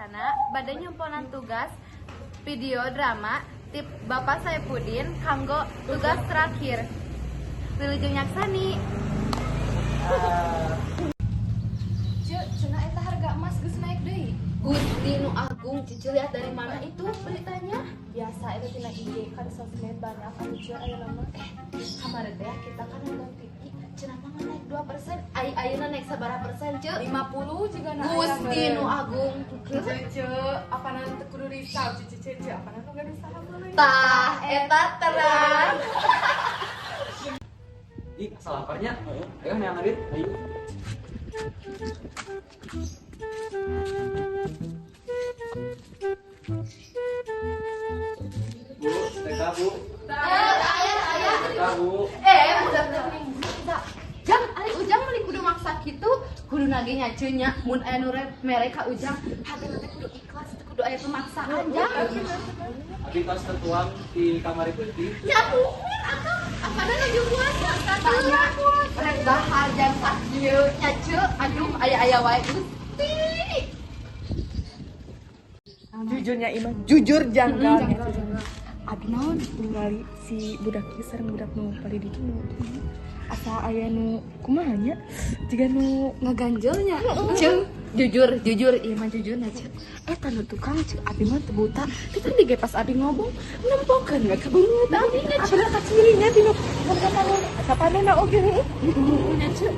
Laksana bade nyumponan tugas video drama tip Bapak Saipudin kanggo tugas terakhir. Wilujeng nyaksani. Ceu, cenah eta harga emas geus naik deui. Gusti nu agung, Cici lihat dari mana itu beritanya? Biasa itu tina IG kan sosmed banyak anu ceu ayeuna mah. Kemarin teh kita kan nonton TV, cenah mah naik 2%, ai ayeuna naik sabaraha persen, Ceu? 50 juga na Gusti nu agung. Ceu, apa nanti kudu risau ceu ceu ceu, apa nanti gaduh saham meuli. Tah, eta terang. Ih, salah laparnya. Ayo neang duit. Ayo. Bu, TK Bu. Ayah, ayah. TK Bu. Eh, udah minggu. Jang, ari Ujang meuli kudu maksa kitu, kudu nage nya ceu nya, mun aya nu mere ka Ujang, hatena teh kudu ikhlas, teu kudu aya pemaksaan, Jang. Abi tos tertuang di kamar putih. Ya muhun akang, apana nuju puasa? Tanya, rek dahar jam sakieu nya ceu, aduh aya-aya wae Gusti. Jujurnya Iman, jujur janggal. Abi naon ningali si budak ieu sareng budak nu pari ditu nu asa aya nu kumaha nya jiga nu Ngaganjelnya. Ceu, jujur, jujur, ieu mah jujur nya ceu. Eta nu tukang ceu, abi mah teu buta. Kita di ge pas abi ngomong, nempokeun we ka beungeut abi nya ceu. Abi kacirinya tinu mun kapanon kapanona oge heuh. Nya ceu.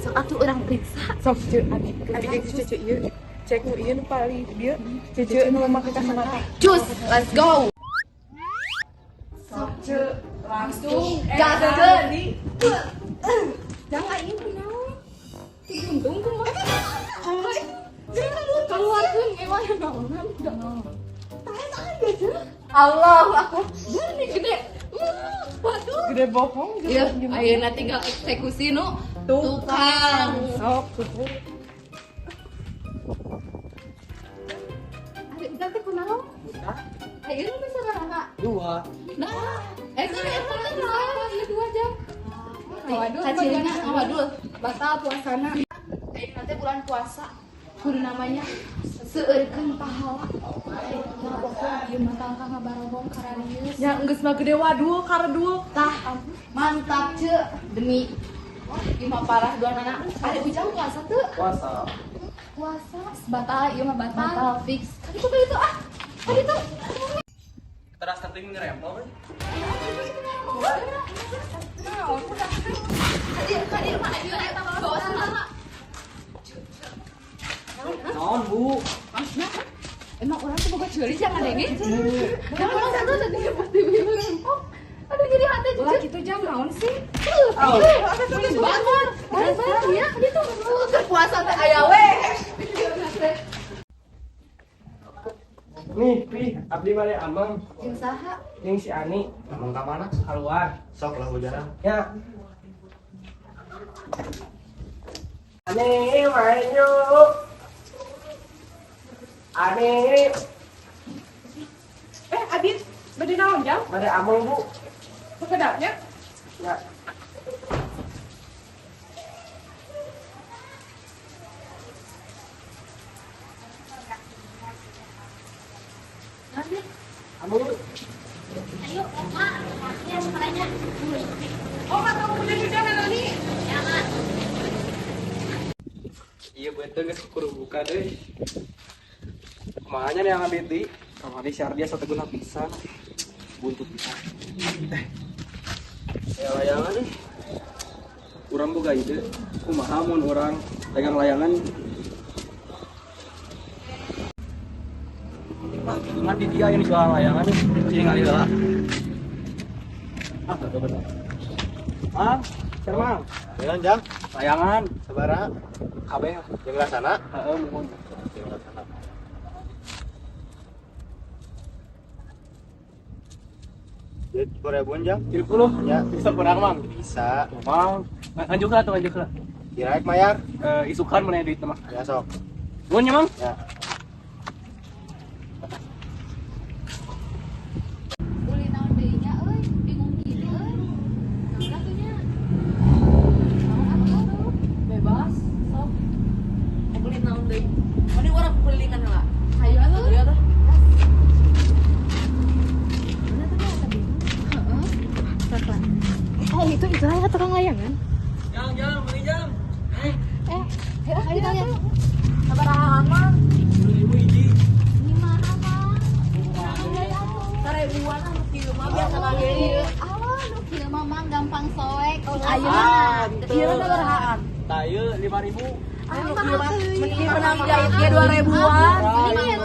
Sok atuh urang periksa. Sok ceu abi abi jeung cece ieu cek nu ieu nu paling dieu cece nu make kacamata. Cus, let's go. Sok ceu langsung Gaskeun. Jangan aing kunaon. Untung kumaha. Keluarkeun emang naonan udah. Allahu akbar. Ini gede. Waduh. Gede bohong. Ya, ayeuna tinggal eksekusi nu tukang. Sok Ari Ujang teh kunaon? Buta. Ayeuna teh sabaraha? Dua. Nah, eta eta teh naon? Ieu 2 jam. Waduh, Kacirina ngawadul. Batal puasana. Ayeuna teh bulan puasa. Kudu namanya seueurkeun pahala. Nah, bohong ieu mah tangkah ngabarobong kararius. Nya geus mah gede wadul kardul. Tah, mantap ceu demi wah, ieu mah parah dua nana. Ari Ujang puasa teu? Puasa. Puasa. Batal ieu mah batal. Batal fix. Kan itu itu ah. Kan itu. Teras penting ngerempel. We. Hadir, hadir, Pak. Ayo, ayo, bawa sana. Naon, Bu? Maksudnya, emang orang tuh boga curi jangan dengi. Jangan orang satu tadi pasti rempok. Aduh jadi hati Ulah jujur. kitu jam naon sih? Bangun, bangun ya. Itu keur puasa teh aya we. Nih, Pi, abdi bade ameng Jeung saha? jeung si Ani Emang ka mana? keluar. Sok lah hujanan. Ya. Ani main yuk. Ani Eh Adit bade naon jam? bade ameng, Bu. Sekedapnya. Ya. Ameng, Bu. Ayo, Oma. Ya, sekolahnya. Oh, kamu punya hujanan Ani. Jangan. Iya, betul geus kudu buka deui. Kumaha nya neang duit deui? Kamari si Ardia sateguna pisan. Buntut pisan. Ya layangan nih. Urang boga ide. Kumaha mun urang dagang layangan? Wah, cuman di dia yang jual layangan nih. Sini ngali heula. Ah, betul betul. Ah, siapa Mang? Jalan jam. Layangan, Sabaraha? kabeh. Jeung rasana? Heeh, muhun. Jeung rasana. Jadi 20.000 jam? 30. Ya. Bisa kurang, Mang. Bisa. Mang, lanjut lah tuh, lanjut lah. Kira mayar? Eh, isukan mana duit mah. Ya sok. Nuhun nya, Mang. Ya. Uli naon deui nya euy, bingung kieu euy. Naon atuh nya? Naon atuh? Bebas, sok. Mau beli naon deui? Mending urang kelilingan heula. Itu lah tukang layangan. Jang, beli jang. Ayo kita lihat. Sabaraha mah? 10.000 hiji. Ini mahal, Mang. 1.000-an ah nu kieu mah biasa lagi. Ah, nu kieu mah Mang gampang soek. Ayeuna ieu sabarahaan? Tah ieu 5.000. Ah, mahal teuing. Mending menang jahit ge 2.000-an. Ini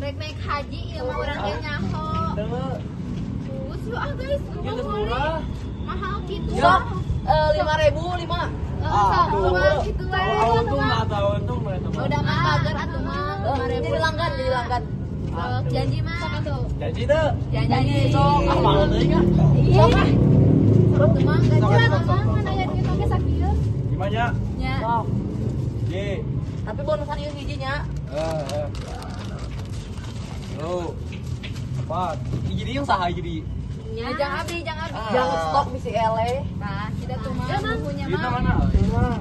rek naik haji ieu mah urang ge nyaho. Terus lu ah guys, murah. Mahal gitu. Sok 5.000 5. Sok gitu wae. Untung atau untung Udah mah bager atuh mah. 5.000. Jadi langgan, jadi langgan. Sok janji mah. Janji teu? Janji sok. Ah, mahal teuing ah. Iya. Sok tuh mah gajian mah ngan aya duit oge sakieu. Gimana? Nya. Sok. Ye. Tapi bonusan ieu hiji nya. Heeh. Yo. Apa? Hiji deui yang saha hiji deui? Nya. Jangan abi, jangan abi. Jangan stok bisi ele. Tah, kita tuh mah punya Duitna mah. mana?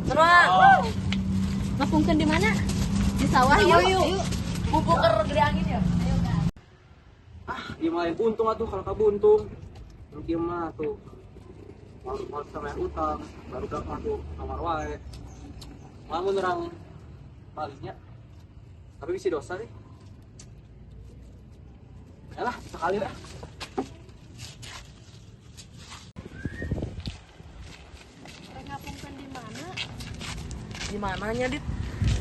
Semua. Ngapungkeun di mana? Di sawah yuk. Pupuk keur gede angin ya. Ah, ieu mah lain untung atuh kalau kabuntung. Ieu mah tuh. Mau sama yang utang, baru dak mah tuh kamar wae. Malah mun urang baliknya. Tapi bisi dosa deh. Yalah, sekali lah. Rek ngapungkeun di mana? Di mananya, Dit?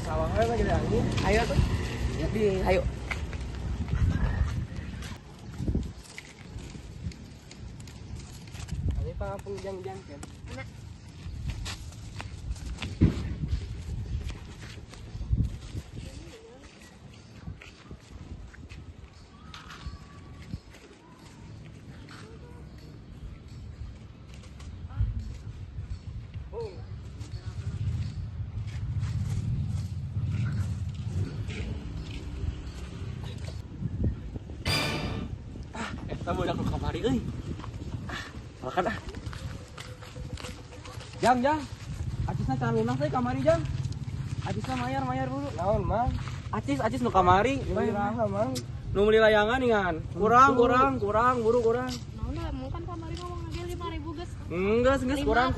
Sawah wae mah gede angin. Ayo tuh. Di, ayo. Ini pak ngapung jang-jang kan. Eta budak nu kamari euy. Ah, makan ah. Jang, jang. Acisna can lunas euy kamari, Jang. Acisna mayar buru. Naon, Mang? Acis nu kamari. Iraha, Mang. Nu meuli layangan ingan. Kurang, buru kurang. Naon da, mun kan kamari mah ngage 5.000 geus. Enggak, geus kurang.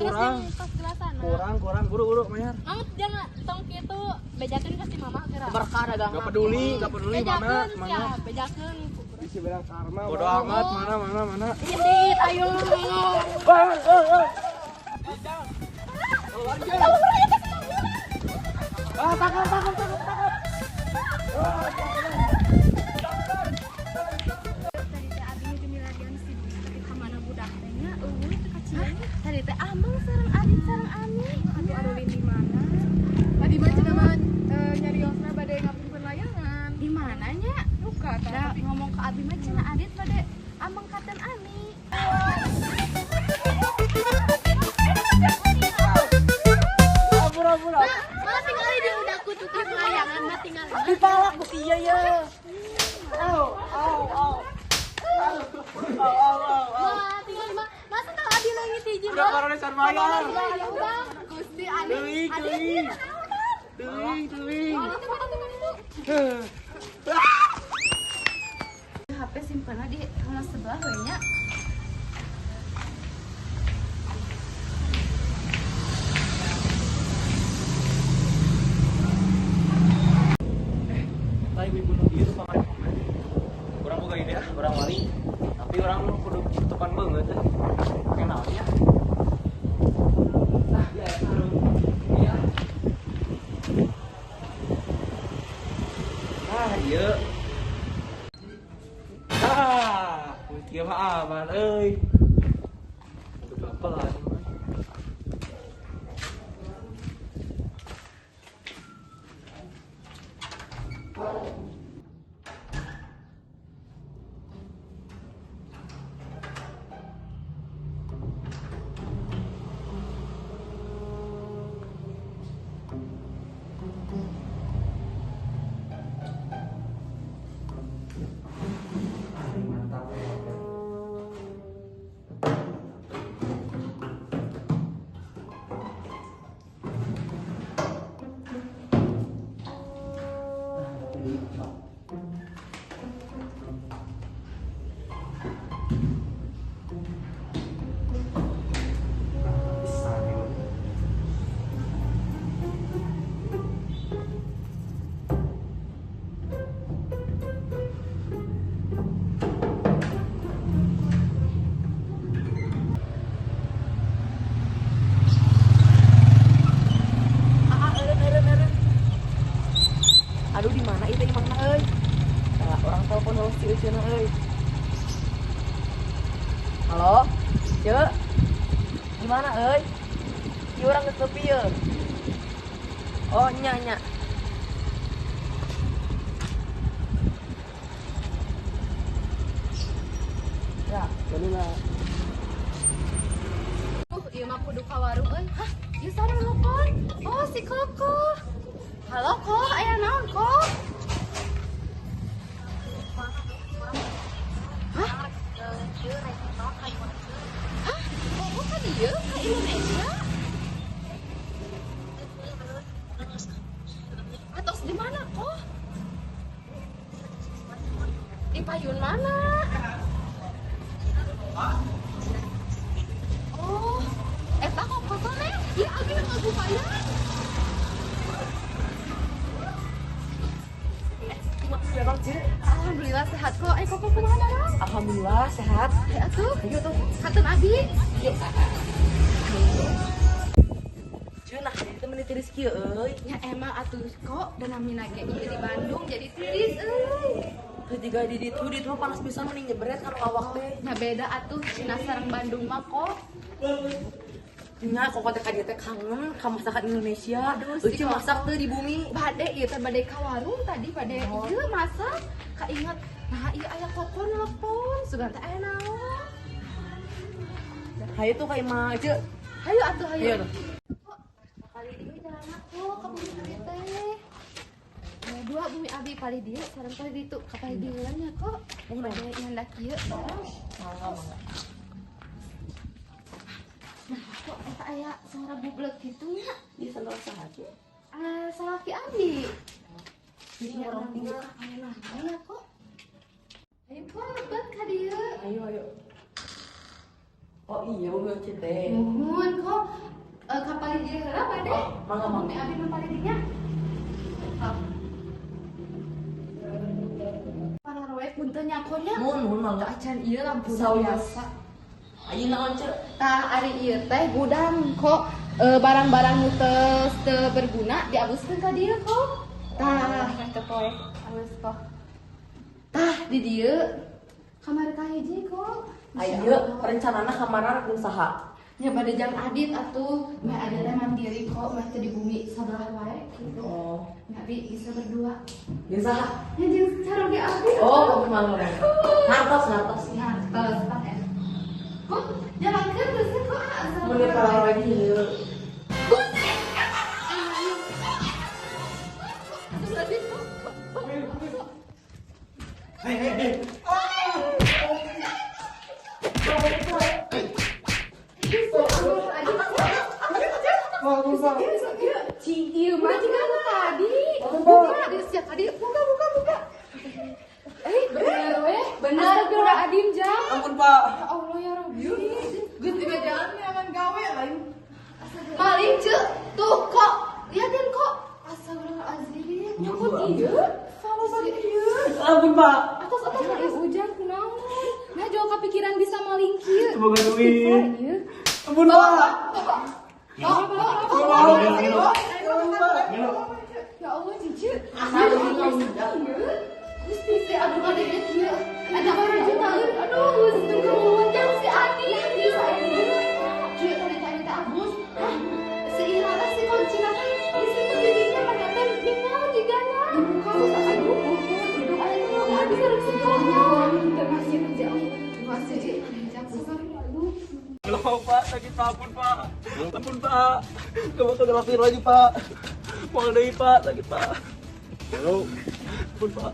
Kurang, buru mayar. Ang jangan tong kitu bejakeun ka si mama geura. Berkah dagang. Gak peduli mana, mana. Bejakeun. Bisi berang karma. Bodo amat, mana. Indit, ayo. Ah, tangkap. Tadi teh abi nuju milarian si Dwi, tapi ka mana budak teh nya eueuh teu kacian. Tadi teh Amang sareng Adit sareng Ami. Aduh arulin di mana? Tadi mah cenah mah nyariosna bade ngapungkeun layangan. Di mananya? Duka tah. Da ngomong ke Abi mah cenah Adit bade Amang katen Ami. Ampun. Malah tinggal di udah kutukan layangan mah tinggal. Dipalak ku sia ya. Au, au, au. Au, au, au, au. Wah, tinggal mah. Masa tahu Abi leungit hiji Udah mah. korone can mayar. Ya udah, Gusti Adit. Teuing, Adit teuing. Teuing, teuing. itu. HP simpenna di rumah sebelah we nya. Tadi ibu nu ieu kamari. Urang boga ide ah, urang wali. Tapi urang kudu tutupan beungeut teh. Pake naon nya? Ah, ya sarung. Iya. Ah, ieu. Ah, kieu mah aman euy. Kudu pelan-pelan. Mantap. Di mana euy? Ieu urang geus nepi yeuh. Oh nya nya. Ya, jadi lah. Ieu mah kudu ka warung euy. Hah, ieu sareng telepon. Oh, si Koko. Halo Ko, aya naon Ko? Hah? Hah? Koko ka dieu ka Indonesia? Atos di mana Ko? Di payun mana? Oh, eta kok kotone? Ya abi nu ngagupayan. Alhamdulillah sehat kok. Koko kumaha darah? Alhamdulillah sehat. Ya atuh. Ayo tuh. Hateun abi. Yuk. Ceuk nah jadi teh meuni tiris kieu euy. Ya emang atuh kok dan namina ge ieu di Bandung jadi tiris euy. Teu jiga di ditu mah panas pisan mending nyebret kan awak teh. Nya beda atuh Cina sareng Bandung mah kok. Nya kok teh ka dieu teh kangen ka masakan Indonesia. Aduh, Euy masak teu di bumi. Bade ieu teh bade ka warung tadi bade ieu masak kainget. Nah, ieu aya Koko nelpon, sugan teh aya naon. Hayu tuh ka imah Ceu. Hayu atuh hayu. Hayu tuh. Kok kali dieu jalan aku ka bumi abi teh. Dua bumi abi pali dieu sareng pali ditu ka pali dieu nya kok. Bade nyandak ieu barang. Mangga mangga. Nah, kok eta aya suara bublek kitu nya? Ieu sandal saha Ceu? Salaki abi. Jadi Ya orang orang tinggal. buka aya naon ya kok. Ayo kok lebet ka dieu. Ayo ayo. Oh iya bumi Euy teh. Nuhun kok ka pali dieu heula bade. Oh, mangga mangga. Bumi abi nu pali dinya. Pararoe punten nyakonya. Mun mun mangga. Acan ieu lampu Sawiasa. Ayo naon Ceu? Tah ari ieu teh gudang kok barang-barang nu teu berguna diabuskeun ka dieu kok. Tah teh poe alus kok. Tah di dieu kamar kahiji kok. Ayo rencanana kamarna rek saha? Nya bade jang Adit atuh, meh Adit teh mandiri kok, meh teh di bumi sabelah wae gitu. Oh, Nya abi bisa berdua. jeung saha? Nya jeung caroge abi. Oh, mangga mangga. Ngartos ngartos. Ngartos tah eta. Kok jalankeun geus kok asa. Mun pararoe dieu. Astagfirullahaladzim, kok. Hei, hei, hei. Cing, ieu mah jiga anu tadi. Buka, geus ya tadi. Buka, buka, buka. Bener weh. Bener udah adim jang. Ampun, Pak. Ya Allah ya Rabbi. Geus dibejaan aman gawe lain. Maling ceu. Tuh kok. Liatin kok. Astagfirullahaladzim. Nyokot ieu. Sama bagi ieu. Ampun, Pak. Atos atos aya hujan kunaon. Nah jauh kepikiran bisa maling kieu. Semoga duit. Ieu. Ampun, Pak. Kok, kok, kok. Ya Allah, cici. Gusti si aduh adiknya kieu. Ada orang jutaan. Aduh, Gusti kemuncang si Adi. Cuy, tadi tadi teh Agus. Hah? Si Ira teh si kuncina teh di situ bibinya pada teh ningal jigana. Dibuka susah aduh. Aduh, aduh, aduh, sareng si Koko. Masih jauh. Masih aduh. Belum, Pak. Sakit, Pak. Ampun, Pak. Ampun, Pak. Gak mau ngelakuin lagi, Pak. Mau deui, Pak. Sakit, Pak. Halo. Ampun, Pak.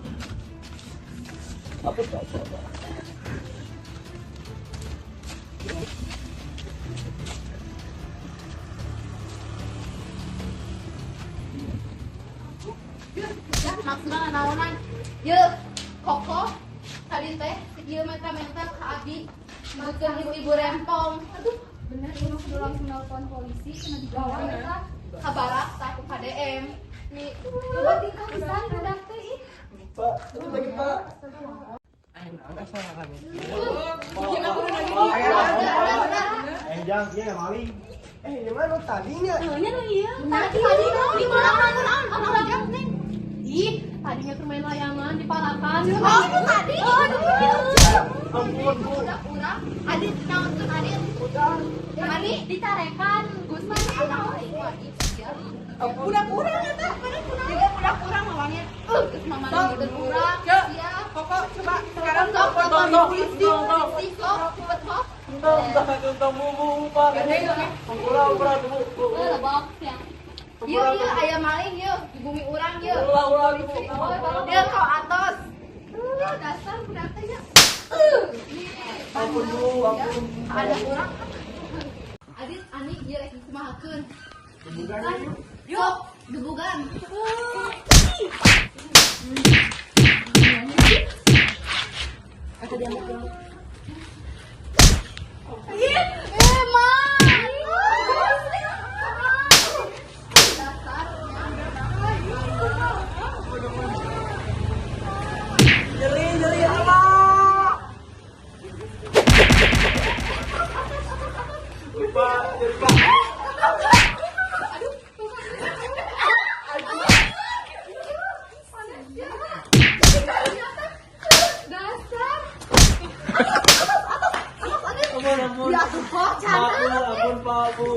Ampun, Pak. Pak, Pak. Ya, maksudna naonan. Ye, Koko tadi teh ieu menta-menta ka abi meukeun ibu-ibu rempong. Aduh, Bener ieu mah kudu langsung nelpon polisi kena dibawa bawa eta ka barak tah ku KDM. Nih, coba tingkah pisan budak teh ih. Pak, sakit, Pak. Eh, Jang, iya maling. Eh, gimana tadinya? Nya nu ieu. Tadi tadi di mana naon naon naon nih. Ih, tadinya keur main layangan di palakan. Oh, itu tadi. Aduh. Ampun, Bu. Budak urang, Adit naonkeun Adit? Ani dicarekan, Gusman naon? Budak urang eta. Juga budak urang mawangnya. Geus mama ngeudeun urang. Cek. Sia. Pokok coba sekarang Sok, telepon telepon Sok, polisi, sok, sok. polisi, sok, cepet sok. Tentang, tentang, bu, bu, pak. Ulah, ulah, bu, bu. Lebok ya. Yuk, yuk, aya maling yuk, di bumi urang yuk. Ulah, ulah, bu. Dia kau atos. Dasar budak teh nya. Ampun, Bu, ampun. Ada urang. Adit, Ani, ieu rek dikumahakeun. Yuk, gebugan. Ih, emang. Nyeri, nyeri, apa? Lupa, nyeri, Pak. Dasar. Ampun, ampun. Ya, kok Pak, Bu, ampun, Pak, Bu.